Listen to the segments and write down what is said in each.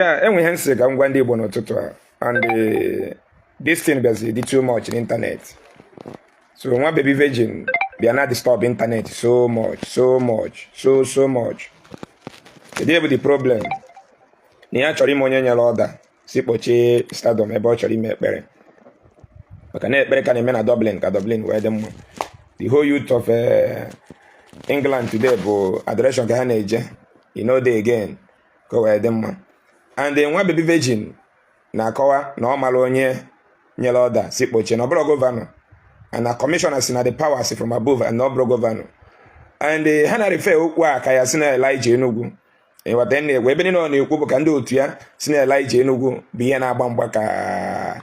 Ya enwe ihe nsị ka m gwa ndị Igbo n'ụtụtụ a, and this thing bịazi dị too much n'internet. So nwa baby virgin bịa na disturb internet so much, so much, so so much. Kedu ihe bụ the problem? Na ya chọrọ ime onye nyere order si kpọchie stadium ebe ọ chọrọ ime ekpere, maka na ekpere ka na-eme na Dublin, ka Dublin wee dị mma. The whole youth of England today bụ adoration ka ha na-eje, you know, day again, ka o wee dị mma. And nwa baby virgin na-akọwa na ọ mara onye nyere order si kpochie, na ọ bụrụ governor, and na commissioner si na the power si from above, and na ọ bụrụ governor. And ha na-refe okwu a ka ya si na Elijah Enugu. Ịghọta na-egwu ebe niile ọ na-ekwu bụ ka ndị otu ya si na Elijah Enugu bụ ihe na-agba mgba ka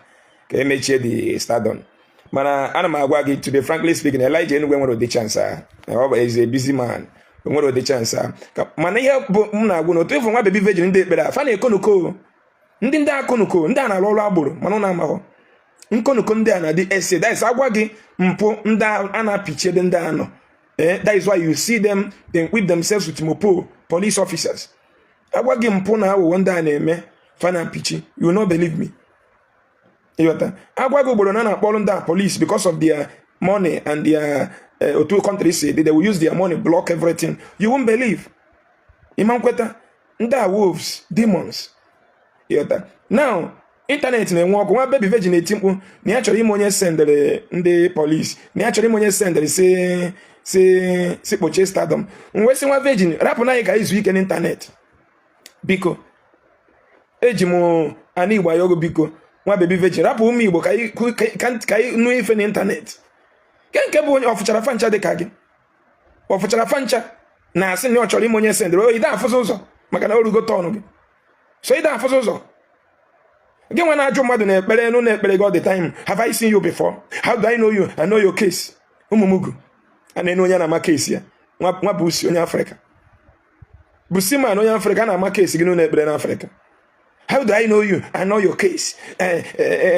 emechie the stadium. Mana ana m agwa gị, to be frankly speaking, Elijah Enugu enwere ụdị chance a. Ọ bụ is a busy man, o nwere ụdị chance a. Mana ihe bụ m na-agwụ na otu ịfụ nwa baby virgin, ndị ekpere a fa na-ekonuko, ndị akụnuko, ndị a na-arụ ọrụ agboro, mana ụnụ amaghọ nkonuko ndị a na-adị ese. That is, agwa gị mpụ ndị a na-apịchi ebe ndị a nọ. That is why you see them, they equip themselves with mopo police officers. Agwa gị mpụ na aghụghọ ndị a na-eme, fa na-apịchi, you will not believe me. Ịghọta? Agwa gị ugboro na a na-akpọrọ ndị a police because of their money and their otu country si they will use their money block everything, you won't believe. Ịma nkweta ndị a wolves, demons. Ịghọta? Now internet na-enwe ọkụ. Nwa baby virgin na-eti mkpu na ya chọrọ ime onye sendere ndị polisi, na ya chọrọ ime onye sendere si kpochie stadium. M wee sị, nwa virgin, rapụ na anyị ka izu ike n'internet, biko. Eji m ana Igbo ayọgụ, biko, nwa baby virgin, rapụ ụmụ Igbo ka anyị nụ ife n'internet. Nke bụ onye ọfụchara fancha dị ka gị, ọfụchara fancha na-asị na ọ chọrọ ime onye sendere o ide afụzi ụzọ, maka na o rugo tọnụ gị, so ide afụzi ụzọ gị nwa na-ajụ mmadụ na ekpere nụ na ekpere gị all the time. Have I seen you before? How do I know you? I know your case. Ụmụ mugu a na-ene onye na-ama case ya. Nwa bụ usi onye Afrịka bụ siman onye Afrịka na-ama case gị n'ụlọ ekpere n'Afrịka. How do I know you? I know your case.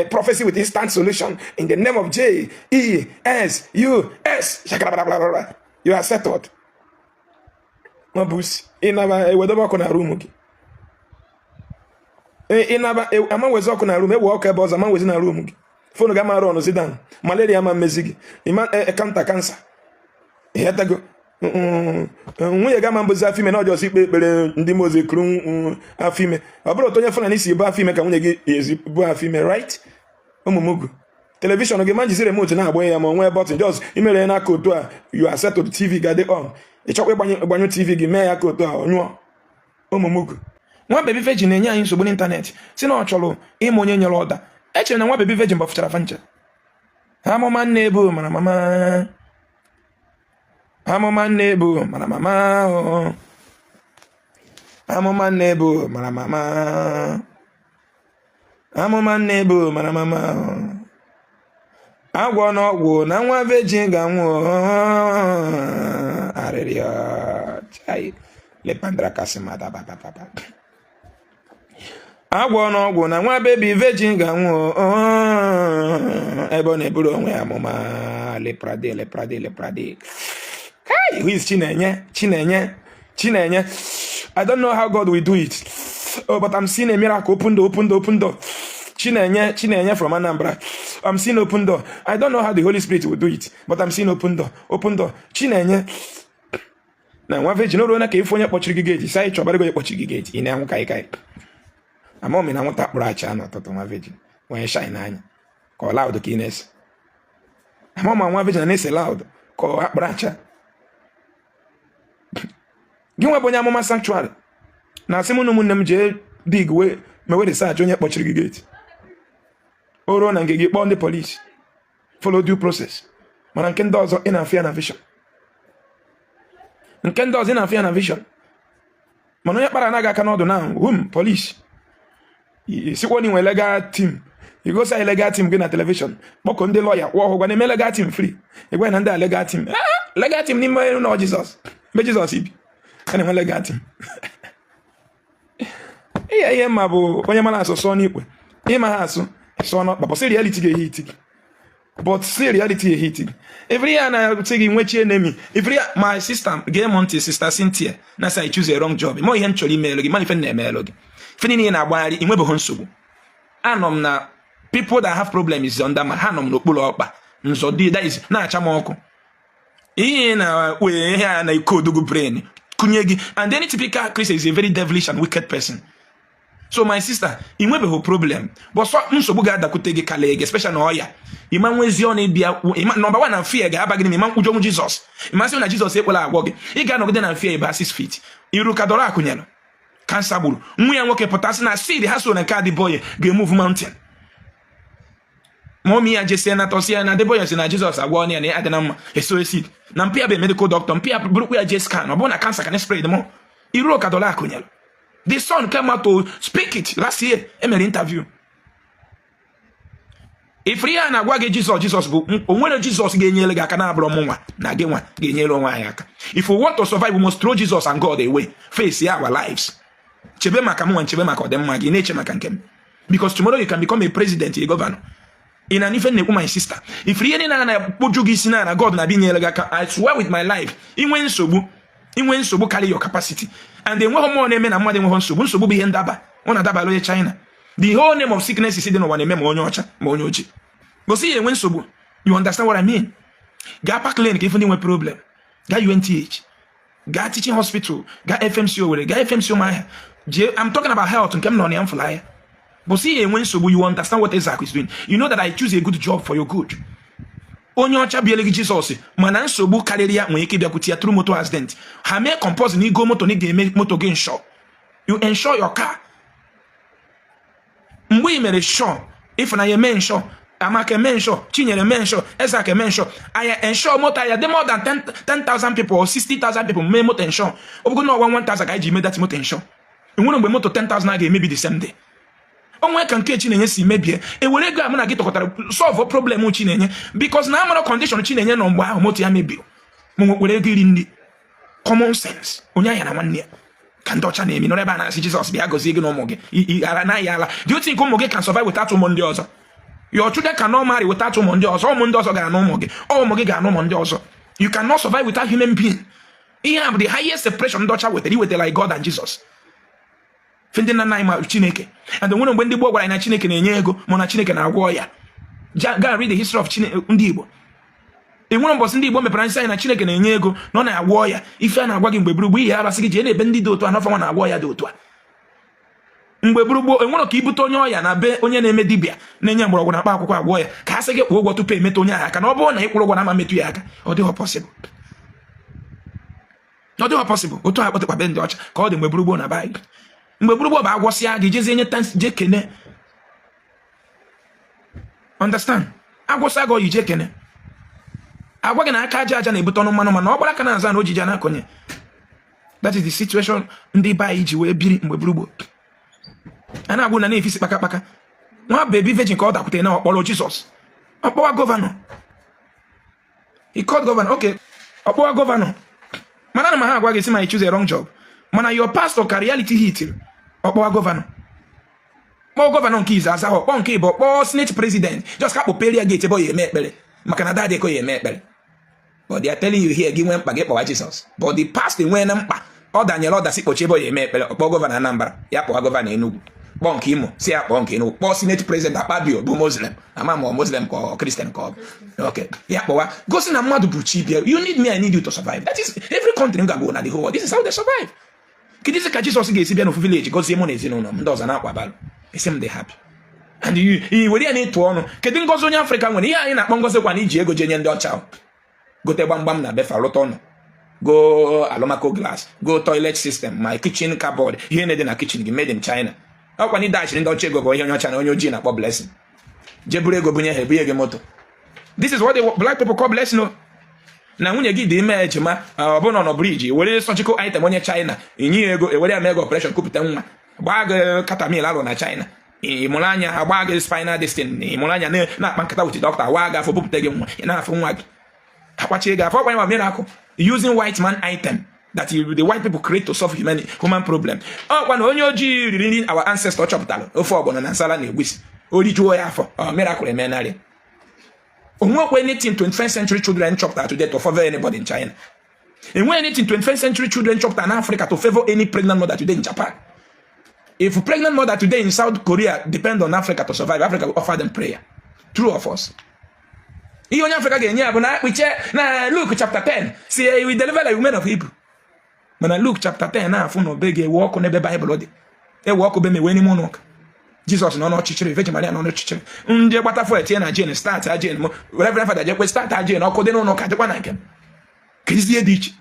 Prophecy with instant solution in the name of J E S U S. Shakara. You are settled. Nwa bụ usi ịnaba ewedobe ọkụ na room gị. Ịnaba ama wezi ọkụ na room, ewe ọkụ ebe ọzọ ama wezi na room gị. Phone gị ama run down, malaria ama mmezi gị, ịma counter cancer. Ịghọtago? Nwunye gị ama mbụzi afọ ime na ọjọọ ikpe ekpere ndị mozi ekuru afọ ime. Ọ bụrụ otu onye Fulani si ebu afọ ime ka nwunye gị ezi bu afọ ime, right? Ụmụ television gị ma njizi remote na-agbanye ya, ma o nwee button, just imere ya n'aka otu a, you are settled. TV ga-adị on. Ị chọkwa ịgbanyụ TV gị, mee ya ka otu a, ọ nyụọ. Ụmụ nwa baby virgin na-enye anyị nsogbu n'internet, si na ọ chọrọ ịma onye nyere order. Echere na nwa baby virgin gbafụchara fancha. Amụma nne bụ mara mama, amụma nne bụ mara mama o. Amụma nne bụ mara mama, amụma nne bụ mara mama o. Agwọ n'ọgwụ na nwa virgin ga-anwụ o. Arịrịọ chai lepandra kasimada babababa. Agwọ n'ọgwụ na nwa baby virgin ga-anwụ o. Ebe ọ na-eburu onwe ya amụma leprade leprade leprade. Kai, who is Chinenye? Chinenye, Chinenye. I don't know how God will do it. Oh, but I'm seeing a miracle. Open door, open door, open door. Chinenye, Chinenye from Anambra. I'm seeing open door. I don't know how the Holy Spirit will do it, but I'm seeing open door, open door. Chinenye. Na nwa virgin oruo na ka ife onye kpọchiri gị gate, si anyị chọbara gị onye kpọchiri gị gate, ị na-anwụ kai kai. Ama m na nwata kpụrụ acha n'ụtụtụ, nwa virgin onye shine anya ka ọ loud ka ị na-ese. Ama ma nwa virgin na-ese loud ka ọ akpụrụ acha. Gị nwa bụ onye amụma sanctuary na-asị m na ụmụnne m jee dig wee mewe research onye kpọchiri gị gate. O ruo na nke gị, kpọọ ndị polisi, follow due process. Mana nke ndị ọzọ, ị na-afụ ya na vision. Nke ndị ọzọ, ị na-afụ ya na vision. Mana onye kpara anaghị aka n'ọdụ na hum polisi sikwa na inwe legal team, igosi anyị legal team gị na television, kpọkọ ndị lọya, kwụọ ụgwọ na-eme legal team free. Ịgwa na ndị a legal team, legal team n'ime ụlọ Jizọs, mgbe Jizọs ibi a na-enwe legal team. Ihe mma bụ onye mara asụ sụọ n'ikwe, ịma ha asụ sụọ n'ọkpa, but say reality ga-ehi iti gị, but say reality ga-ehi iti gị. Every year na-asị gị nwechi enemy. Every year, my sister, gee m ntị. Sister Cynthia na say I choose a wrong job. Mọ ihe m chọrọ imeelu gị, mana ife m na-emeelu gị. Ife niile na-agbagharị, ị nwebeghị nsogbu. Anọ m na people that have problem is under ma ha nọ m n'okpuru ọkpa nzọ dị, that is na-acha m ọkụ. Ihe na wee ihe a na-eko odogwu brain kụnye gị, and any typical Christian is a very devilish and wicked person. So my sister, ị nwebeghị problem, but so nsogbu ga-adakwute gị kalee gị, especially na ọya ịma nwezi ọ na-ebịa. Number one, na fear ga-aba gị n'ime, ịma nkwụjọnwụ Jizọs, ịmasị na Jizọs ekwela agwọ gị. Ị ga-anọgide na fear ịba 6 feet iru ka dọrọ akụnyere cancer gburu nwa ya nwoke pụtasị na seed ha so na nke Adeboye ga-emove mountain. Ma ọmị ya jesie na tọsi ya na Adeboye si na Jizọs agwọ ya na ya adị na mma eso seed na mpi ya bụ medical doctor, mpi ya bụrụkwa ya je scan, ọ bụrụ na cancer can spread mo iru ka dọrọ akụnyere. The son came out to speak it last year, emere interview. Ifuru ihe a na-agwa gị, Jizọs, Jizọs bụ onwere Jizọs ga-enyere gị aka na-abụrụ mụ nwa na gị nwa ga-enyere onwe anyị aka. If we want to survive, we must throw Jesus and God away, face our lives. Chebe maka mụ nwa, nchebe maka ọdịmma gị, na-eche maka nke m, because tomorrow you can become a president, a governor. Ị na ife na-ekwu, my sister, ifuru ihe niile na-akpọju gị isi na God na-abịa inyere gị aka. I swear with my life, inwe nsogbu, inwe nsogbu carry your capacity, and enweghị mmụọ na-eme na mmadụ enweghị nsogbu. Nsogbu bụ ihe ndaba, ọ na-adabara onye China. The whole name of sickness dị n'ụwa na-eme ma onye ọcha ma onye ojii. Gosi ya enwe nsogbu. You understand what I mean? Gaa Park Lane ka ife ndị nwe problem, gaa UNTH, gaa teaching hospital, gaa FMC Owerri, gaa FMC Umuahia. Jee, I'm talking about health nke m nọ na ya mfụla ya. Gosi ya enwe nsogbu. You understand what Isaac is doing? You know that I choose a good job for your good. Onye ọcha biele gị Jizọs, mana nsogbu karịrị ya nwere ike ịbịakwute ya through motor accident. Ha mee compose na igo moto na ị ga-eme moto gị insure. You insure your car. Mgbe ị mere sure, Ịfụnanya eme insure, Amaka eme insure, Chinyere eme insure, Ezak eme insure, anya insure moto anya dị more than 10,000 people or 60,000 people mee moto insure. Ọ bụgo na ọgwa 1000 ka anyị ji mee that moto insure, enwere mgbe moto 10,000 a ga-emebi the same day. Onwe ka nke Chinenye si mebie, ewere ego a mụ na gị tọkọtara solve problem Chinenye, because na amara condition Chinenye nọ mgbe ahụ moto ya mebiri, ma nwekwere ego iri nri. Common sense, onye ahịa na nwanne ya ka ndị ọcha na-eme nọrọ ebe a na-asị Jizọs bịa gọzie gị na ụmụ gị ara naghị ala. Do you think ụmụ gị can survive without ụmụ ndị ọzọ? Your children cannot marry without ụmụ ndị ọzọ. Ụmụ ndị ọzọ ga-anụ ụmụ gị, ụmụ gị ga-anụ ụmụ ndị ọzọ. You cannot survive without human being. Ihe a bụ the highest separation ndị ọcha wetara, iwetara like God and Jesus. Fe ndị nna nna anyị ma Chineke, and nwere mgbe ndị gboo gwara anyị na Chineke na-enye ego, ma na Chineke na-agwọ ọya. Go and read the history of ndị Igbo. Enwere mbọsị ndị Igbo mepere nsị anyị na Chineke na-enye ego, na ọ na-agwọ ọya. Ife a na-agwa gị mgbe gburugburu ihe arasị gị jee n'ebe ndị dị otu a n'ọfa nwa na-agwọ ọya dị otu a. Mgbe gburugburu, enwere ka ibute onye ọya na be onye na-eme dibịa na-enye mgbọrọgwụ na mkpa akwụkwọ agwọ ya, ka a sị gị kwụọ ụgwọ tupu emetụ onye ahụ aka. Na ọ bụrụ na ị kwụrụ ụgwọ na ama metụ ya aka, ọ dịghọ possible, ọ dịghọ possible. Otu a kpọtịkwa be ndị ọcha ka ọ dị mgbe gburugburu na be anyị. Mgbe gburugburu bụ agwọsịa gị, jezie nye thanks, jee kene. Understand? Agwọsịa gị oyi, jee kene. Agwa gị na aka aja aja na-ebute ọnụ mmanụ, mana ọ gbara aka na-aza na ojiji a na-akọnye. That is the situation ndị be anyị ji wee biri mgbe gburugburu. A na-agwụ na na-efisi kpaka kpaka. Nwa baby virgin ka ọ dakwutere na ọkpọrọ Jizọs, ọkpọwa governor. He called governor. Okay, ọkpọwa governor, mana ana m ha agwa gị sị ma you choose a wrong job, mana your pastor ka reality hit. Ọkpọwa governor, kpọọ governor nke izu aza, kpọọ nke ịbụ, kpọọ senate president, just ka kpọpere ya gate ebe ọ ya eme ekpere, maka na daddy ko ya eme ekpere. But they are telling you here, gị nwee mkpa, gị kpọwa Jizọs. But the pastor nwee na mkpa, ọ danyere ọdasị kpochie ebe ọ ya eme ekpere, ọkpọọ governor Anambra, ya kpọwa governor Enugu, kpọọ nke Imo, si ya kpọọ nke Enugu, kpọọ senate president Akpabio bụ Muslim, ama ma ọ Muslim ka ọ Christian ka ọ bụ. Okay, ya kpọwa, gosi na mmadụ bụ chi bịa. You need me, I need you to survive. That is every country m ga-go na the whole world, this is how they survive. Kedu ka Jizọs ga-esi bịa n'ofu village gọzie mụ na ezinụlọ m, ndị ọzọ na-akwa balụ esi m dị happy, and you i were ya na-ịtụ ọnụ? Kedu ngọzi onye Afrịka nwere? Ihe anyị na-akpọ ngọzi kwa na iji ego je nye ndị ọcha, gote gbamgbam na befa, rụta ọnụ, go alumako glass, go toilet system, my kitchen cupboard, ihe na-ede na kitchen gị made in China. Ọkwa na ịdachiri ndị ọcha ego bụ ihe onye ọcha na onye ojii na-akpọ blessing. Je buru ego bunye ha, ebunye gị moto. This is what the black people call blessing o. Na nwunye gị dị ime ejima, ọ bụrụ na ọ nọ bridge, were surgical item onye China inye ya ego, ewere ya mee ego operation, kupụta nwa, gbaa gị ketamine alụ na China, ị mụrụ anya, agba gị spinal destin, ị mụrụ anya na-akpa nkata with dọkịta, waa gị afọ, bupụta gị nwa, ị na-afụ nwa gị, akwachie gị afọ. Ọkwanye ma miracle using white man item that the white people create to solve human problem. Ọkwa na onye ojii riri nri our ancestor chọpụtara, ofe ọgbọnọ na nsala na egwusi, o rijuo ya afọ, ọ miracle emenarị. Onwekwe anything 21st century children chọpụtara today to favor anybody in China. Enweghị anything 21st century children chọpụtara na Africa to favor any pregnant mother today in Japan. If a pregnant mother today in South Korea depend on Africa to survive, Africa will offer them prayer. True of us. Ihe onye Africa ga-enye ya bụ na akpịche na Luke chapter 10 si we deliver like women of Hebrew. Mana Luke chapter 10 na-afụ na obe ga-ewe ọkụ n'ebe Baịbụl dị, ewe ọkụ be mewe n'ime ụlọ ụka. Jizọs nọ n'ọchịchịrị, Virgin Maria nọ n'ọchịchịrị. Ndị gbata fuel tinye na gen, start a gen m. Reverend Father jekwe start a gen, ọkụ dị n'ụlọ ụka dịkwa na nke m. Kedizie ihe dị iche?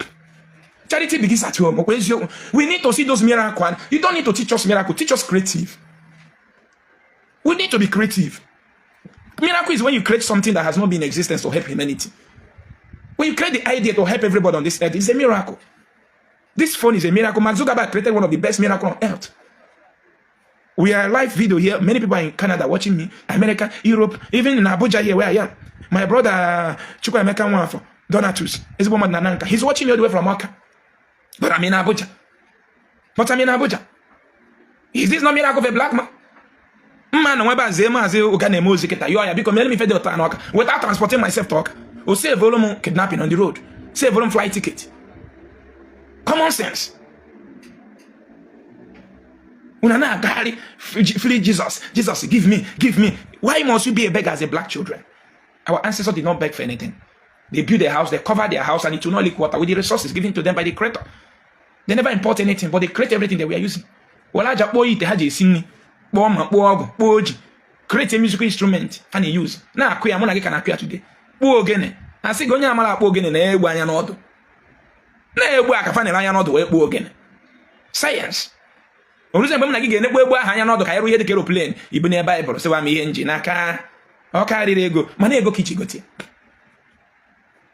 Charity begins at home. Okwa eziokwu? We need to see those miracle, and you don't need to teach us miracle. Teach us creative. We need to be creative. Miracle is when you create something that has not been in existence to help humanity. When you create the idea to help everybody on this earth, it's a miracle. This phone is a miracle. Mark Zuckerberg created one of the best miracles on earth. We are live video here. Many people are in Canada watching me, America, Europe, even in Abuja here where I am. My brother Chukwuemeka Nwafọ, Donatus, ezigbo mmadụ na Nanka. He's watching me all the way from Awka. But I'm in Abuja. But I'm in Abuja. Is this not miracle of a black man? Mma na nwebe azie maazị ụga na-eme ozi kịta yọọ ya, biko mere m ife dị ụtọ n'Ọka without transporting myself to Ọka. O save m kidnapping on the road, save m flight ticket. Common sense. Una na-agagharị free Jesus, Jesus, give me, give me. Why must you be a beggar as a black children? Our ancestors did not beg for anything. They build a house, they cover their house, and it will not leak water with the resources given to them by the creator. They never import anything, but they create everything that we are using. Were aja kpụọ ite ha ji esi nri, kpụọ mma, kpụọ ọgụ, kpụọ oji, create a musical instrument a na-use na-akụ ya. Mụ na gị ka na-akụ ya today. Kpụọ ogene. A sị gị onye amara akpụ ogene na-egbu anya n'ọdụ, na-egbu akafa na anya n'ọdụ wee kpụọ ogene. Sayensị oruzie mgbe m na gị ga-enekpu egbu ahụ anya n'ọdụ ka anyị rụ ihe dịka aeroplane ibu n'ebe Baịbụl sịwa m ihe nji n'aka ọ karịrị ego, mana ego ka iji gote.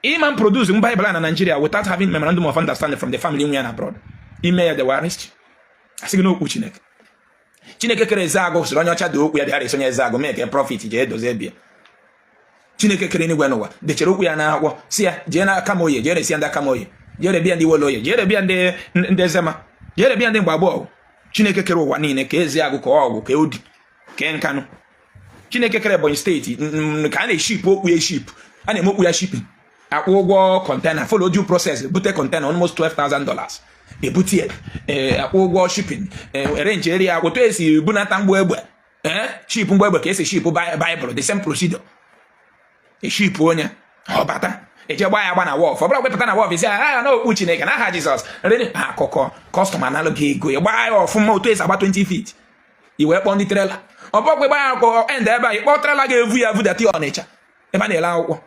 Ịma m produce m Baịbụl a na Nigeria without having memorandum of understanding from the family nwe ya na abroad, ime ya, they will arrest you. Asị gị n'okwu Chineke. Chineke kere eze agụ sịrị onye ọcha dị okwu ya bịara esonye eze agụ mee ka profit jee dozie bịa. Chineke kere n'igwe n'ụwa dechere okwu ya n'akwụkwọ, si ya jee na akamoye, jee resi ya ndị akamoye, jee rebịa ndị woloye, jee rebịa ndị ezema, jee rebịa ndị mgbagbo. Chineke kere ụwa niile ka eze agụ, ka ọgwụ, ka odi, kee nkanụ. Chineke kere Ebonyi Steeti ka a na-eship okwu ya, eship a na-eme okwu ya shipping, akwụ ụgwọ container, follow due process, bute container almost $12,000, ebute ya, akwụ ụgwọ shipping, arrange area, otu esi bunata mgbo egbe, ee, ship mgbo egbe ka esi ship Bible, the same procedure. Eship onye ọ bata, eje gbaa ya agba na wharf. Ọ bụrụ wepụta na wharf, isi agha na okpu Chineke n'aha Jizọs rere akụkọ custom analụ gị ego. Ị gbaa ya ọfụma otu esi agba 20 feet, i wee kpọọ ndị trailer. Ọ bụkwa ịgba ya akwụkwọ end ebe a, ịkpọ trailer ga-evu ya vudata ya Ọnịcha ebe a na-ele akwụkwọ.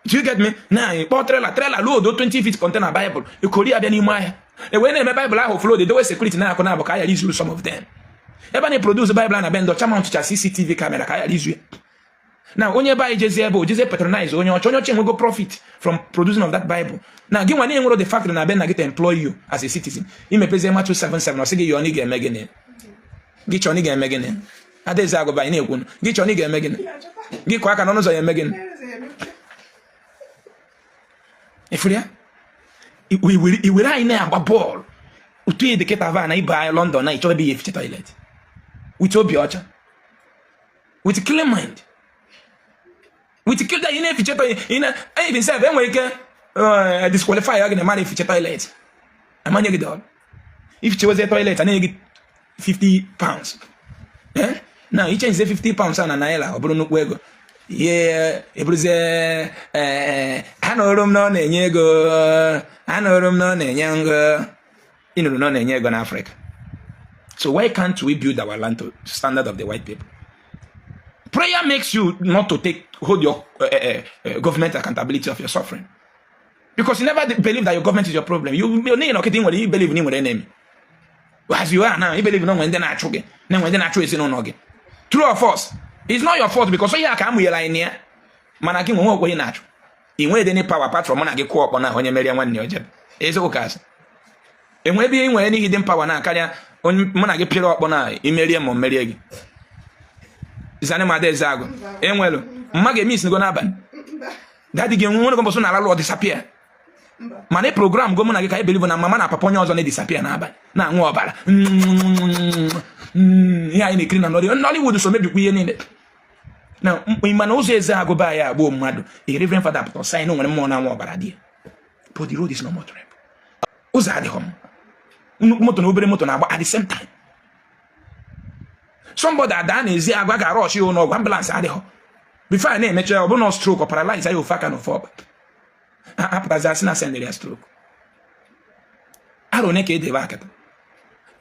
Do you get me? Na ịkpọ trailer, trailer load 20 feet container Bible, ekori abịa n'ime ahịa, e wee na-eme Bible ahụ offload, edowe security na-akụ na-abụ ka a ghara izuru some of them. Ebe a na-eproduce Bible a na be ndị ọcha mount CCTV camera ka a ghara izu ya. Na onye ebe anyị jezie ebe o jezie patronize onye ọcha, onye ọcha enwego profit from producing of that Bible. Na gị nwa na-enwero the factory na be nna gị to employ you as a citizen, imepezie Matthew 77, ọ sị gị yọọ na ị ga-eme gịnị? Gị chọọ na ị ga-eme gịnị? Adaeze agụba anyị na-ekwu, gị chọọ na ị ga-eme gịnị? Gị kụọ aka n'ọnụ ụzọ ya eme gịnị? Ifuru ya, iwere anyị na-agba bọọlụ otu dị kịta va na ibe anyị London na ịchọ ebe ya efiche toilet with obi ọcha, with clean mind, with clean ị na-efiche toilet, ị na even sef enwere ike disqualify ya gị na mara efiche toilet, amanye gị dọl ifichewezie toilet a na-enye gị £50. Eh? Na ichenjizie £50 a na naira, ọ bụrụ nnukwu ego. Ihe eburuzie, anụrụ m na ọ na-enye ego, anụrụ m na ọ na-enye ngo, ịnụrụ na ọ na-enye ego n'Africa. So why can't we build our land to standard of the white people? Prayer makes you not to take hold your government accountability of your suffering, because you never believe that your government is your problem. You n'ihi na ọkịta ị nwere, you believe na ị nwere enemy. As you are now, you believe na onwe ndị na-achụ gị, na enwe ndị na-achụ ezinụlọ gị. True or false? It's not your fault, because onye a ka amụnyere anyị na ya. Mana gị nwe okwe ị na-achụ, ị nweghị any power apart from mụ na gị kụọ ọkpọ na onye merie nwanne ya ojebe. Eziokwu ka asị enwe ebe ị nwere n'ihi dị power na karịa onye mụ na gị pịrị ọkpọ na imerie ma o merie gị. Zani ma adaeze agụ enwelu mma ga-eme isi go n'abalị daddy gị nwere mbọsụ na alalụ ọ disappear. Mana ị program go mụ na gị ka anyị believe na mama na papa onye ọzọ na-edisappear n'abalị na-aṅụ ọbara. Ihe anyị na-ekiri na Nollywood so mebikwa ihe niile na mana ụzọ eze agụba anyị agbuo mmadụ. A reverend father pụta sị na o nwere mmụọ na-anwụ ọbara dị ya, but the road is not motorable. Ụzọ adịghị mma. Nnukwu moto na obere moto na-agba at the same time. Somebody ada na-ezi agwa ga-arọchi ya ụlọ ọgwụ, ambulance adịghọ. Before a na-emecha ya, ọ bụrụ na stroke, ọ paralyze ya ofe aka na ofe ọkpa, apụtazi asị na sendịrị ya stroke. Arụ one ka edebe akịta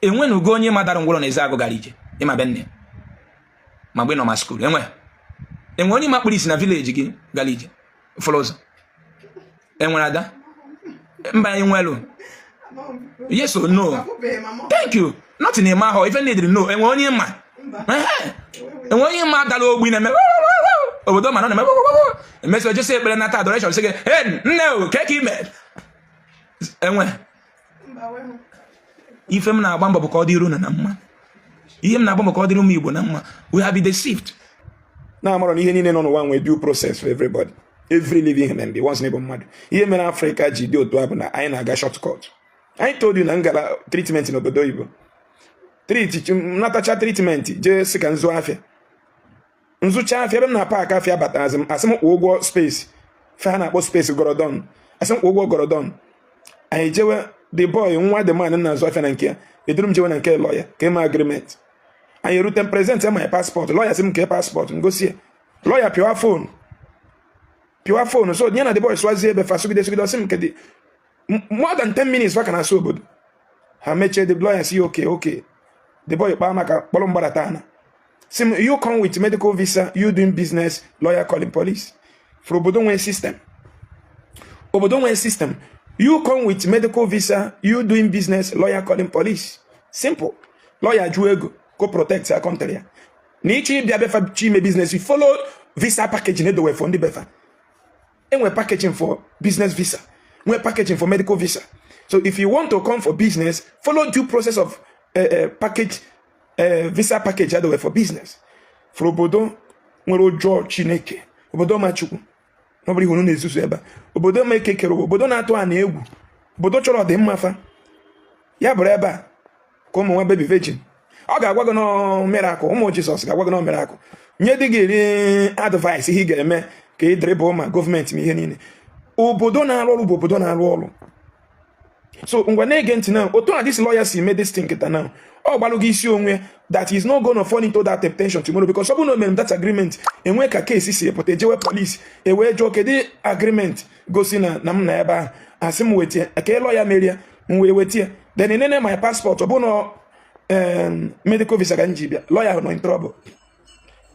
enwenugo onye madara ngwụrọ na ezi agụ gara ije ịma be nne ma mgbe ị nọ ma school, enwe onye ma kpụrụ isi na village gị gara ije fụrụ ụzọ? Enwere ada mba enwelu? Yes or no? Thank you. Nothing eme ahụ ife need no. Enwe onye ma? Enwe onye ma dara ogbi na-eme obodo mana ọ na-eme emesịa jesi ekpere nata adoration, sị gị, "Hey, nne o ke ka ime?" Enwe ife m na-agba mbọ bụ ka ọ dịrị unu na mma. Ihe m na-agba mbọ ka ọ dịrị ụmụ Igbo na mma. We have been deceived. Na-amarọ na ihe niile nọ n'ụwa nwee due process for everybody, every living human being. Once n'ịbụ mmadụ, ihe mere Afrịka ji dị otu a bụ na anyị na-aga shortcut. Anyị told you na ngala treatment n'obodo oyibo, treat natacha treatment, jee sị ka nzụ afịa, nzụcha afịa ebe m na park afịa, batarazi m, asị m kwụọ ụgwọ space fe ha na-akpọ space gorodon, asị m kwụọ ụgwọ gorodon. Anyị jewe, the boy, nwa the man na-azụ afịa na nke ya, eduru m jewe na nke lawyer ka eme agreement. Anyị erute m, present my passport. Lawyer sị m nke passport, ngosi ya. Lawyer pịwa phone, pịwa phone. So ya na the boy swazie ebe fa sugide sugide, ọsị m kedị more than 10 minutes fa ka na-asụ obodo ha mechie. The lawyer si okay. The boy kpaa maka kpọrọ mgbadata ana, si m, "You come with medical visa, you doing business, lawyer calling police." For obodo nwee system, obodo nwee system, you come with medical visa, you doing business, lawyer calling police. Simple. Lawyer jụọ ego go protect ya country ya. Na ịchọ ịbịa befa chi ime business, you follow visa packaging edowe for ndị befa. Enwe packaging for business visa, nwee packaging for medical visa. So if you want to come for business, follow due process of package, visa package edowe for business. For obodo nwere ụjọ Chineke, obodo ma Chukwu, ọ bụrụ ihe unu na-ezuzu ebe a, obodo ma eke kere ụwa, obodo na-atụ ana egwu, obodo chọrọ ọdịmma fa, ya bụrụ ebe a ka ụmụ nwa baby virgin ọ ga-agwa gị nọ miracle. Ụmụ Jizọs ga-agwa gị nọ miracle, nye dị gị eri advice ihe ị ga-eme ka ị dribble ma gọọmenti ma ihe niile. Obodo na-arụ ọrụ bụ obodo na-arụ ọrụ. So ngwa, na-ege ntị na otu a this lawyer si mee this thing kịta now, ọ gbalụ gị isi onwe that is not gonna fall into that temptation tomorrow, because ọ bụrụ na o mere that agreement, enwe ka case si pụta, ejewe police, ewee jụọ kedu agreement gosi na m na ebe ahụ, asị m wetie ka lawyer merie, m wee wetie. Then enene my passport, ọ bụ na medical visa ka m ji bịa, lawyer nọ in trouble.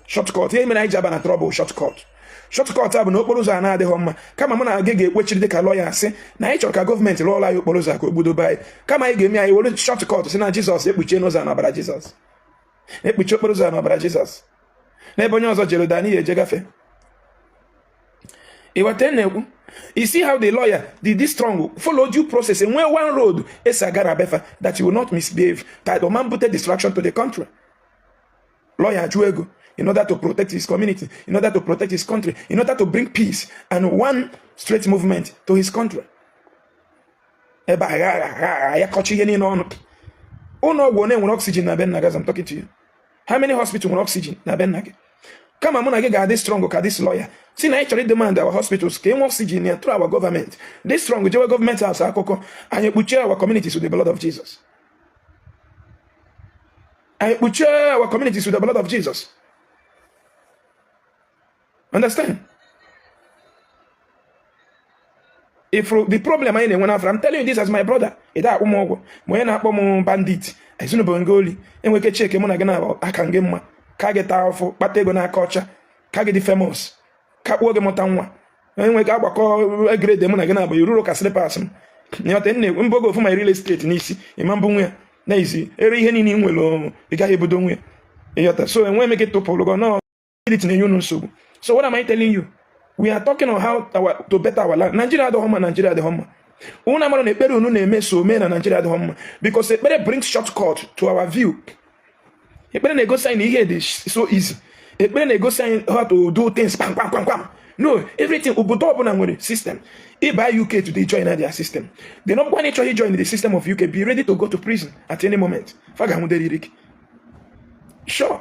Shortcut, ihe mere anyị ji aba na trouble, shortcut. Shortcut a bụ na okporo ụzọ a na-adịghị mma, kama mụ na gị ga-ekwechiri dịka lawyer sị na anyị chọrọ ka gọọmenti rụọrọ anyị okporo ụzọ a ka o gbudobe anyị, kama anyị ga-eme, anyị were shortcut si na Jizọs ekpuchie n'ụzọ a n'ọbara Jizọs, ekpuchi okporo ụzọ a n'ọbara Jizọs, n'ebe onye ọzọ jere ụda n'ihi eje gafe. Ịghọta na-ekwu? You see how the lawyer did this strong, follow due process, enwee one road esi aga na befa that you will not misbehave, that o man put distraction to the country. Lawyer jụọ ego in order to protect his community, in order to protect his country, in order to bring peace and one straight movement to his country. Ebe a agha agha ya kọcha ihe niile ọnụ. Ụlọ ọgwụ one nwere oxygen na be nna gị? As I'm talking to you, how many hospital nwere oxygen na be nna gị? Kama mụ na gị ga-adị strong ka this lawyer si na anyị chọrọ demand our hospitals ka enwe oxygen ya through our government, dị strong jewe gọọmenti house akụkọ, anyị kpuchie our communities with the blood of Jesus. Anyị kpuchie our communities with the blood of Jesus. Understand? If the problem anyị na-enwe n'afọ, I'm telling you this as my brother, ị da akpụ m ụgwọ ma onye na-akpọ m bandit ezinụlọ nga oli enweke cheke mụ na gị na aka gị mma ka gị taa afụ, kpata ego n'aka ọcha, ka gị dị famous, ka kpuo gị, mụta nwa, enwe ka agbakọ egrede mụ na gị na-abụ iruro ka slippers m nyọta nne mbogo ofu ma real estate n'isi ịma mbụ nwe ya na izi ere ihe niile ị nwere, ị gaghị ebudo nwe ya. Ịghọta? So enwe m ike tụpụrụ gị nọ na-enye unu nsogbu. So what am I telling you? We are talking on how to better our life. Nigeria adịghị mma, Nigeria adịghị mma. Unu amara na ekpere unu na-eme so mee na Nigeria adịghị mma, because ekpere brings shortcut to our view. Ekpere na-egosi anyị na ihe dị so easy. Ekpere na-egosi anyị how to do things kpam kpam kpam kpam. No, everything, obodo ọbụla nwere system. Ịba UK today, join their system. Then ọ bụkwa na ịchọghị join the system of UK, be ready to go to prison at any moment. Fa ga-anwụderịrị gị. Sure.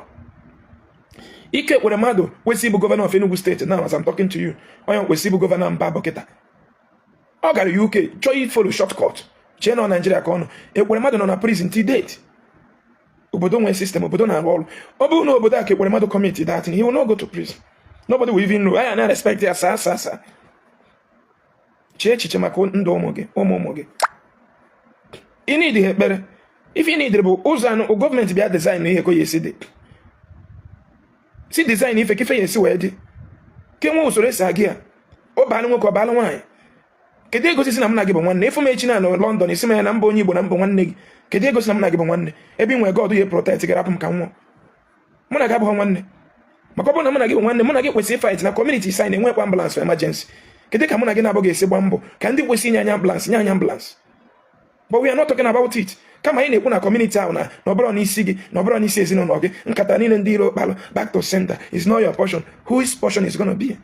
Ike kwere mmadụ kwesị ịbụ governor of Enugu State now, as I'm talking to you, onye kwesị ịbụ governor mba bọkịta, ọ gara UK chọọ i follow shortcut, chee nọ Naijiria ka ọ nọ. Ekwere mmadụ nọ na prison till date. Obodo nwere system, obodo na-arụ ọrụ. Ọ bụrụ na obodo a ka ekwere mmadụ commit that thing, he will not go to prison. Nobody will even know. Anya na respect ya. Saa saa saa. Chee echiche maka ndụ ụmụ gị, ụmụ ụmụ gị. Ị need ha ekpere. Ife ị need bụ ụzọ anụ gọọmenti bịa design ihe ka o ya esi dị, si design ife ka ife ya esi wee dị, ka enwe usoro esi aga ya. Ọ baala nwoke, ọ baala nwaanyị. Kedu egosi si na m na gị bụ nwanne? Ịfụ m echi na London, isi m ya na mba onye Igbo na mbụ nwanne gị. Kedu egosi na m na gị bụ nwanne, ebe ị nwere God ya protect gị, rapụ m ka m nwụọ? Mụ na gị abụghị nwanne, maka ọ bụrụ na mụ na gị bụ nwanne, mụ na gị kwesịrị fight na community sign enwekwa ambulance for emergency. Kedu ka mụ na gị na-abụghị esi gba mbọ ka ndị kwesịrị inye anyị ambulance nye anyị ambulance? But we are not talking about it. Kama anyị na-ekwu na community ahụ na ọ bụrụ n'isi gị, na ọ bụrụ n'isi ezinụlọ gị, nkata niile ndị iro kpalụ, back to center is not your portion. Whose portion is gonna be?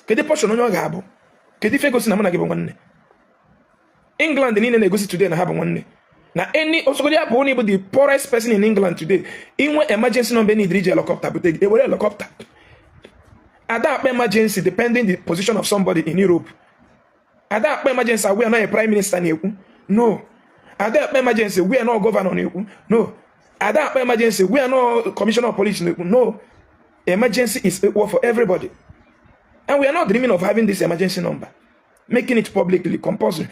Kedu portion onye ọ ga-abụ? Kedu ife gosi na mụ na gị bụ nwanne? England niile na-egosi today na ha bụ nwanne. Na any osogodi ya bụ onye bụ the poorest person in England today, inwe emergency number need iji helicopter bute gị, ewere helicopter. Ada akpa emergency depending the position of somebody in Europe. Ada akpa emergency agwa ya na prime minister na-ekwu no. Ada akpa emergency gwa ya na governor na-ekwu no. Ada akpa emergency gwa ya na commissioner of police na-ekwu no. Emergency is equal for everybody, and we are not dreaming of having this emergency number, making it publicly compulsory,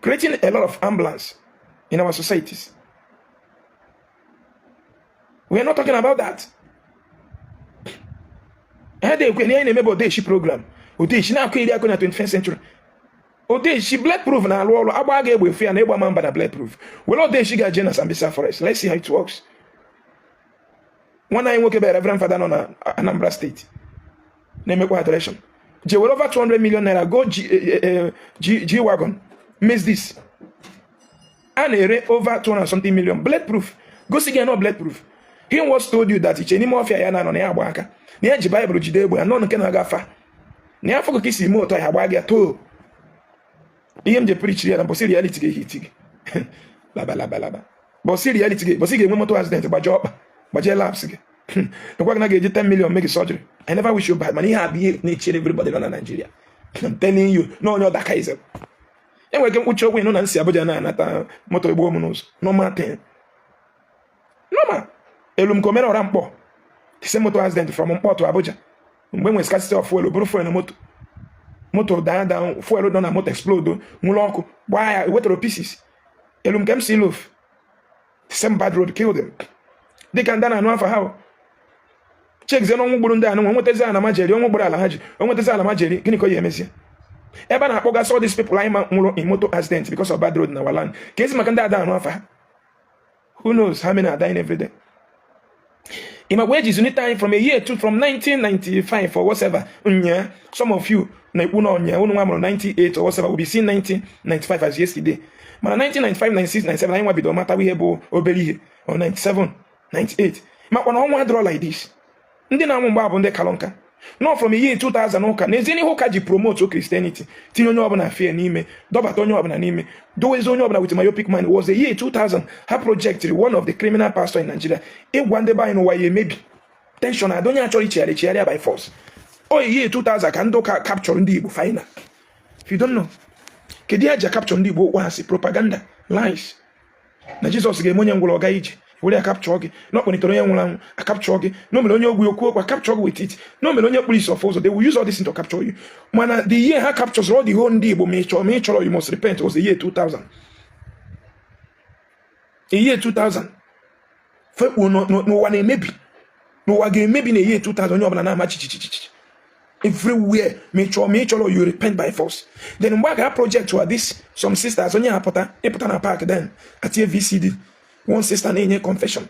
creating a lot of ambulance in our societies. We are not talking about that. Ha na-ekwe na ihe na-eme bụ odeshi program, odeshi na-akụ iri akụ na 21st century. Odeshi bulletproof na-alụ ọrụ, agba ga egbe efu ya na ịgba ma mba na bulletproof. Were odeshi ga-eje na Sambisa Forest. Let's see how it works. Nwanne anyị nwoke bụ Reverend Father nọ na Anambra Steeti na-emekwa adoration, je were over 200 million naira go G, G, G wagon Mercedes a na-ere over 200 something million, bulletproof. Gosi gị na bulletproof. He was told you that iche n'ime ọfịa ya na-anọ na ya agba aka na ya ji Baịbụl jide egbe anọ nke na-aga afa na ya fọkọ ka isi ime ụtọ ya agba gị too. Ihe m je preach ya na bọsị reality ga-ehiti gị laba laba laba. Bọsị reality gị, bọsị ga-enwe moto accident, gbajie ọkpa, gbajie laps gị, ekwa gị na ga-eji 10 million make surgery. I never wish you bad, mana ihe a bụ ihe na-echere everybody nọ na Nigeria. I'm telling you na onye ọdaka ize enwere ike mkpuchi okwu ịnụ na nsi Abuja na-anata moto egbuo m n'ụzọ. Normal thing, normal. Elu m ka omere ọra mkpọ, the same motor accident from Mkpọ to Abuja, mgbe nwere scarcity of fuel, bụrụ fuel na moto, moto daa daa, fuel nọ na moto explode, nwụrụ ọkụ gbaa ya, wetara pieces. Elu m ka m si lof, the same bad road killed him. Dịka ndị a na-anụ afa ha chekzie n'ọnwụ gburu ndị anụ nwe nwetazi ala ma jeri, ọnwụ gburu ala ha ji o nwetazi ala ma jeri. Gịnị ka ọ ya emezie ebe a na-akpọgasị all these people anyị ma nwụrụ in motor accident because of bad road na our land? Ka ezi maka ndị ada anụ afa ha. Who knows how many are dying every day? Ịmakwa eji zụlite anyị from a year to from 1995 or whatever nya. Some of you na-ekwu na ọnya unu nwa mụrụ 98 or whatever will be seeing 1995 as yesterday. Mana 1995, 96, 97 anyị nwa bido matawa ihe bụ obere ihe, or 97, 98, makwa na ọnwa adịrọ like this. Ndị na-anwụ mgbe a bụ ndị kalụ nka. No, from year 2000 ụka n'ezie n'ihe ụka ji promote Christianity, tinye onye ọbụla fear n'ime, dọbata onye ọbụla n'ime, dowezi onye ọbụla with myopic mind, was the year 2000. Ha projected one of the criminal pastor in Nigeria ịgwa ndị be anyị n'ụwa ya emebi, tension adị, onye achọrọ ichegharị echegharịa by force. O year 2000 ka ndị ụka capture ndị Igbo final. If you don't know kedu ihe eji capture ndị Igbo, okwu asị, propaganda, lies, na Jizọs ga-eme onye ngwụrọ ọga ije, were ya capture gị, na ọ kpọnitere onye nwụrụ anwụ, acapture gị, na o mere onye ogbi okwu okwu, acapture gị with it, na o mere onye kpuru isi ọfụ ụzọ. They will use all this to capture you. Mana the year ha captures all the whole ndị Igbo, ma ị chọrọ ma ị chọrọ, you must repent, was the year 2000. The year 2000 fekpuo n'ụwa na-emebi, n'ụwa ga-emebi na year 2000. Onye ọbụla na-ama chichichichichi everywhere. Ma ị chọrọ ma ị chọrọ, you repent by force. Then mgbe a ga project wa this some sisters, onye apụta ịpụta na park, then atinye VCD, one sister na-enye confession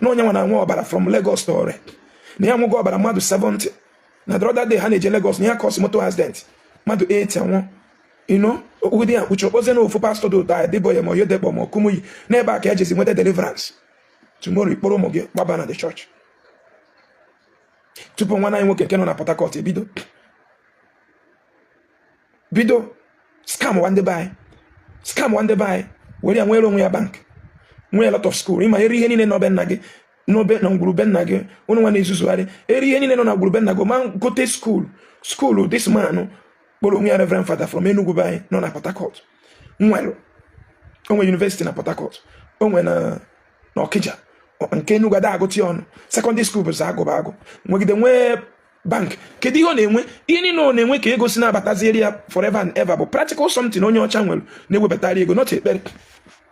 na onye nwa na-anwe ọbara from Lagos to Ore, na ya nwụgo ọbara mmadụ 70, na the other day ha na-eje Lagos na ya cause motor accident, mmadụ 80 anwụ. Okpugide ya kpuchi okpozie na ofu pastọ dị ụtọ Adeboye ma Oyedepo ma Kumuyi n'ebe a ka ya jezi nweta deliverance. Tomorrow ikpọrọ ụmụ gị gbaba na the church tupu nwa anyị nwoke nke nọ na Port Harcourt ebido bido scam wa ndị be anyị, scam wa ndị be anyị, were ya nwere onwe ya bank, nwee a lot of school. Ịma eri ihe niile nọ be nna gị, n'obe na ngwurube nna gị, ụnụ nwa na-ezuzugharị eri ihe niile nọ na ngwurube nna gị, ma gote school. School this man kpọrọ onwe ya Reverend Father from Enugu be anyị nọ na Port Harcourt nwere. Onwe university na Port Harcourt, onwe na Ọkịja, nke Enugu ada agụtị ọnụ. Secondary school bụzi agụba agụ nwegide nwee bank. Kedu ihe ọ na-enwe? Ihe niile ọ na-enwe ka ego si na-abatazieri ya forever and ever bụ practical something onye ọcha nwere na-ewebatara ego, not ekpere.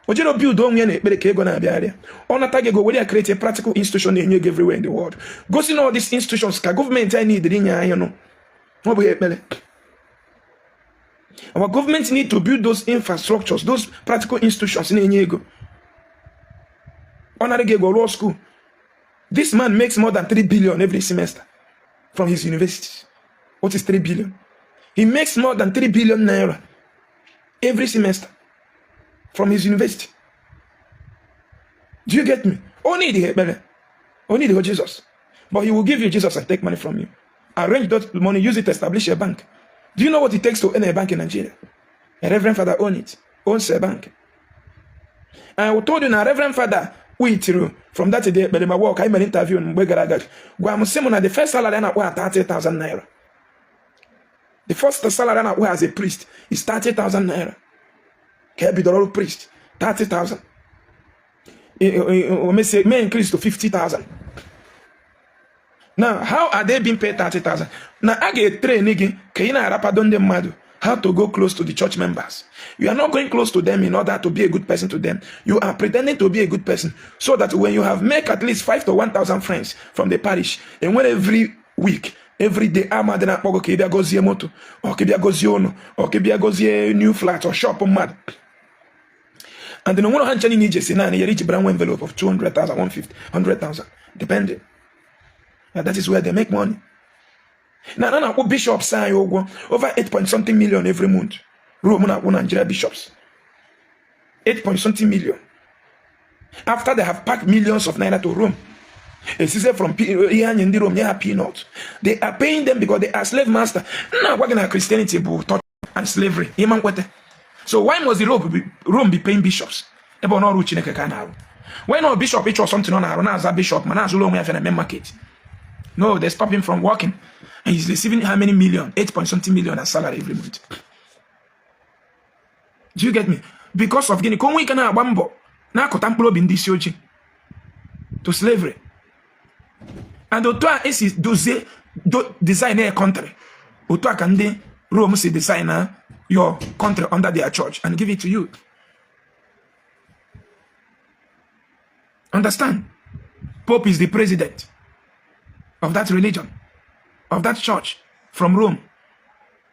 O jere build onwe ya na ekpere ka ego na-abịarịa. Ọ nata gị ego, were ya create a practical institution na-enye ego everywhere in the world. Gosi na all these institutions ka gọọmenti anyị need inye anyị nụ, ọ bụghị ekpere. Our government need to build those infrastructures, those practical institutions na-enye ego. Ọ nara gị ego, rụọ school. This man makes more than 3 billion every semester from his universities. What is 3 billion? He makes more than 3 billion naira every semester from his university. Do you get me? Only the ekpere, only the Jesus, but he will give you Jesus and take money from you. Arrange that money, use it to establish a bank. Do you know what it takes to own a bank in Nigeria? A reverend father own it, owns a bank. I told you na reverend father witiri from that day ekpere ma work. Anyị mere interview mgbe gara aga. Gwa m sị m na the first salary a na-akpọ ha 30,000 naira. The first salary a na-akpọ as a priest is 30,000 naira. Ka e bidoro ọrụ priest, 30,000. O mesie may increase to 50,000. Now, how are they being paid 30,000? Na a ga-etrain gị ka ị na-arapado ndị mmadụ how to go close to the church members. You are not going close to them in order to be a good person to them. You are pretending to be a good person so that when you have make at least 5 to 1,000 friends from the parish, and when every week, every day, ama dị na-akpọ gị ka ị bịa gozie moto, or ka ị bịa gozie ụlọ, or ka ị bịa gozie new flat or shop mmadụ. And then onwere ha ncha niile ije si naanị yere iji bara nwa envelope of 200,000, 150, 100,000, depending. And that is where they make money. Na na na-akwụ bishops anyị ụgwọ over 8 point something million every month. Rome na-akwụ Nigeria bishops 8 point something million after they have packed millions of naira to Rome. Esize from ihe anyị ndị Rome nye ha peanut. They are paying them because they are slave master. Nna, agwa gị na Christianity bụ torture and slavery, ịma nkwete. So why must the Rome be paying bishops ebe ọ n'ọrụ Chineke ka a na-arụ? Why not bishop ịchọ something ọ na-arụ na-aza bishop ma na-azụrụ onwe ya afịa na main market? No, they stop him from working, and he's receiving how many million? 8 point something million as salary every month. Do you get me? Because of gịnị? Ka onwe ike na-agba mbọ na-akụta mkpụrụ obi ndị isi ojii to slavery. And otu a esi dozie design a country, otu a ka ndị Rome si design your country under their church and give it to you. Understand? Pope is the president of that religion, of that church from Rome.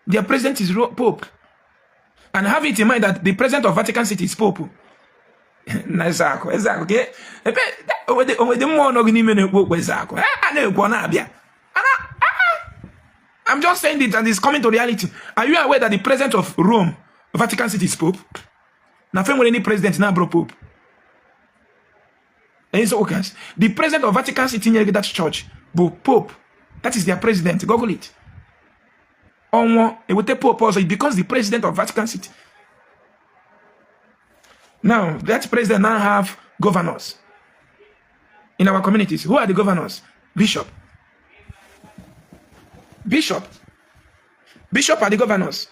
Their president is Pope. And have it in mind that the president of Vatican City is Pope. Na Ezeakụ, Ezeakụ, ka ebe onwede mmụọ nọ gị n'ime na-ekwu okwu. Ezeakụ, a na-ekwu, ọ na-abịa. I'm just saying it and it's coming to reality. Are you aware that the president of Rome, Vatican City, is Pope? Na fe nwere any president na-abụrụ Pope? The president of Vatican City nyere gị that church bụ Pope. That is their president. Google it. Ọnwụọ, eweta Pope ọzọ, he becomes the president of Vatican City. Now, that president now have governors in our communities. Who are the governors? Bishop. Bishop. Bishop are the governors.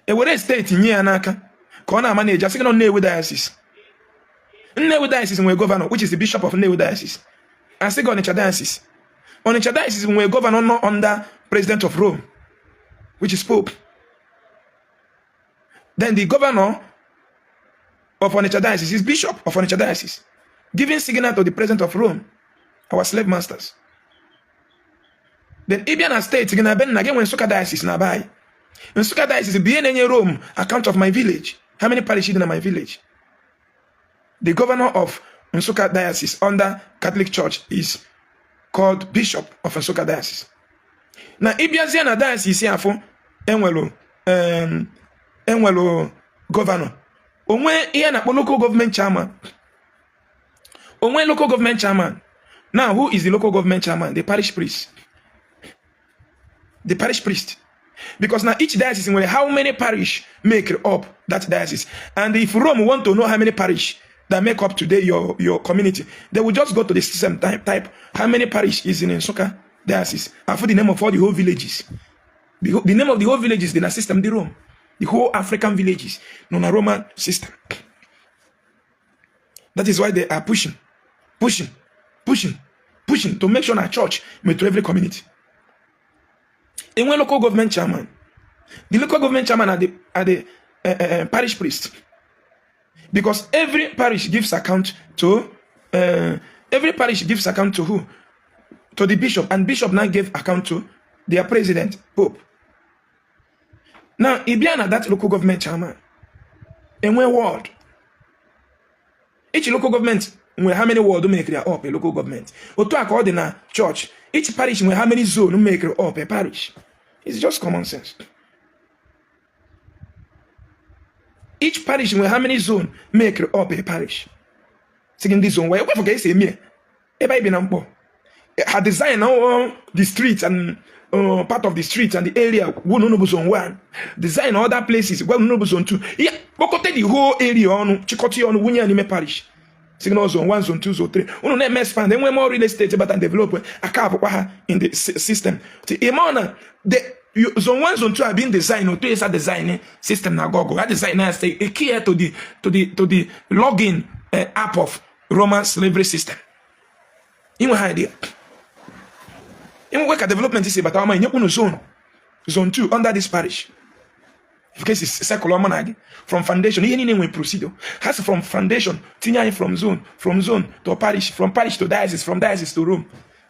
Ewere steeti nye ya n'aka ka ọ na-ama na-eji asị gị nọ Nnewi Diocese. Nnewi Diocese nwere governor, which is the bishop of Nnewi Diocese. Asị gị Onitsha Diocese. Onitsha Diocese nwere governor nọ under president of Rome, which is Pope. Then the governor of Onitsha Diocese is bishop of Onitsha Diocese, giving signal to the president of Rome, our slave masters. Then ịbịa na steeti gị na be nna gị nwere Nsụka Diocese na be anyị. Nsụka Diocese bụ ihe na-enye Rome account of my village. How many parish dị na my village? The governor of Nsukka Diocese under Catholic Church is called Bishop of Nsukka Diocese. Na ịbịazie na diocese afọ enwelu governor onwe ihe na-akpọ local government chairman, onwe local government chairman. Now, who is the local government chairman? The parish priest. The parish priest, because now each diocese nwere how many parish make up that diocese. And if Rome want to know how many parish that make up today your community, they will just go to the system, type how many parish is in Nsukka Diocese and for the name of all the whole villages. The name of the whole villages dị na system dị Rome. The whole African villages nọ na Roman system. That is why they are pushing, pushing, pushing, pushing to make sure na church metụrụ every community. Enwe local government chairman. The local government chairman are the parish priest, because every parish gives account to who? To the bishop, and bishop now gave account to their president, pope. Now ị bịa na that local government chairman, enwe ward. Each local government nwere how many ward make up a local government. Otu a ka ọ dị na church. Each parish nwere how many zone make up a parish. It's just common sense. Each parish nwere how many zone make up a parish. Sị gị ndị zone wee kwefu ka esi eme ebe anyị bi na Mkpọ. Ha design all the street and part of the street and the area, gwa unu bụ zone 1. Design other places, gwa unu bụ zone 2. Ya kpọkọta the whole area ọnụ, chịkọta ya ọnụ, wunye ya n'ime parish, signal zone 1, zone 2, zone 3. Unu na-eme expand, enwe more real estate bata and develop aka abụkwa ha in the system. Ịma na the zone 1, zone 2 have been designed otu esa design system na Google ha design na say a key to the login app of Roman slavery system. Inwe ha idea, inwekwe ka development si bata ọma, enyekwunu zone, zone 2 under this parish. Case circle ọma na gị from foundation, ihe niile nwere procedure. Ha si from foundation tinye anyị from zone to parish, from parish to diocese, from diocese to Rome.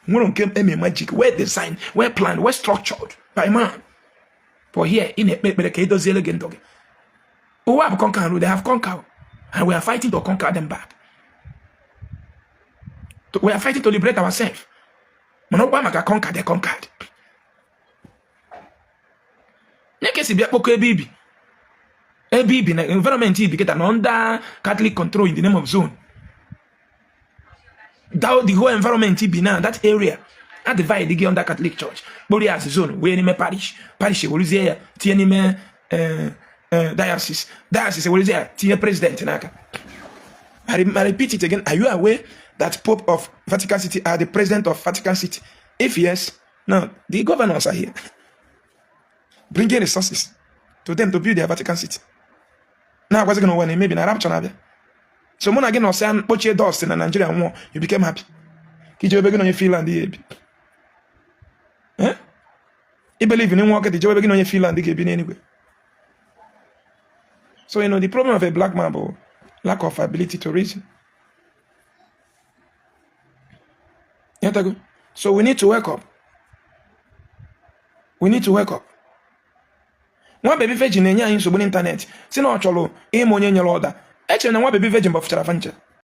Nwere nke eme magic, well designed, well planned, well structured by man. But here ị na-ekpe ekpere ka edoziele gị ndụ gị. Ụwa bụ conquer and rule. They have conquered and we are fighting to conquer them back. We are fighting to liberate ourselves. Mana ọkwa maka conquer, they conquered. Nye ka esi bịa kpọkọ ebe ibi, ebe ibi na environment ibi kịta na under Catholic control in the name of zone. That the whole environment ibi now, that area a divide gị under Catholic Church, kpụrụ ya as zone wee n'ime parish. Parish ewerezie ya tinye n'ime diocese. Diocese ewerezie ya tinye president n'aka. I repeat it again. Are you aware that Pope of Vatican City are the president of Vatican City? If yes, now the governors are here bringing resources to them to build their Vatican City. Na-agwazi gị n'ụwa na-emebi na rapture na-abịa. So mụ na gị nọsịa kpochie dust na Nigeria nwụọ, you became happy ka ije ebe gị na onye Finland ya ebi. Eh? I believe in nwa ọkịta ije ebe gị na onye Finland ga-ebi n'eluigwe. So you know the problem of a black man bụ lack of ability to reason. So we need to wake up. We need to wake up. Nwa baby virgin na-enye anyị nsogbu n'ịntanetị, si na ọ chọrọ ịma onye nyere ọda. Echere na nwa baby virgin gbafụchara fa ncha.